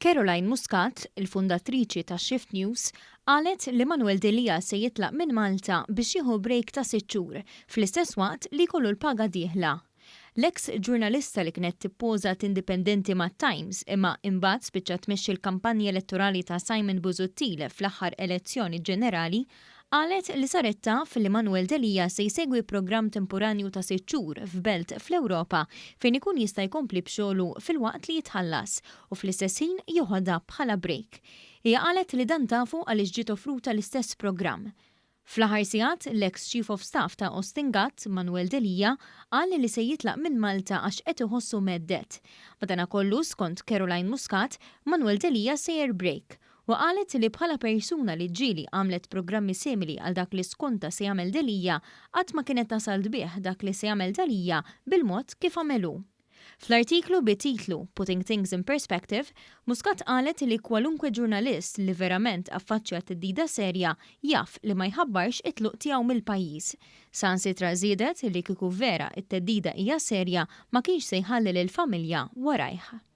Caroline Muscat, il-fundatriċi ta' Shift News, qalet li Manuel Delia se jitlaq minn Malta biex jieħu break ta' 6 xhur, fl-istess waqt li jkollu l-paga dieħla. L-eks ġurnalista li kienet tippoża indipendenti ma' Times imma imbagħad spiċċa tmexxi l-kampanja elettorali ta' Simon Busuttil fl-aħħar elezzjoni ġenerali qalet li saret taf li Manuel Delia se jsegwi programm temporanju ta' 6 xhur f'belt fl-Ewropa fejn ikun jista' jkompli b'xogħlu filwaqt li jitħallas u fl-istess ħin joħodha bħala break. Hija qalet li dan tafu għaliex ġiet offruta l-istess programm. Fl-aħħar sigħat, l-ex Chief of Staff ta' Austin Gatt, Manuel Delia, qal li se jitlaq minn Malta għax qed iħossu mhedded. Madanakollu, skont Caroline Muscat, Manuel Delia sejjer break u qalet li bħala persuna li ġieli għamlet programmi simili għal dak li skonta se jagħmel Delia, qatt ma kienet tasal bih dak li se jagħmel Delia bil-mod kif għamelu. Fl-artiklu bit-titlu "Putting Things in Perspective", Muscat qalet li kwalunkwe ġurnalist li verament affaċċja theddida serja jaf li ma jħabbarx it-tluq tiegħu mill-pajjiż. Saħansitra żiedet li kieku vera it-theddida hija serja, ma kienx se jħalli lill-familja warajh.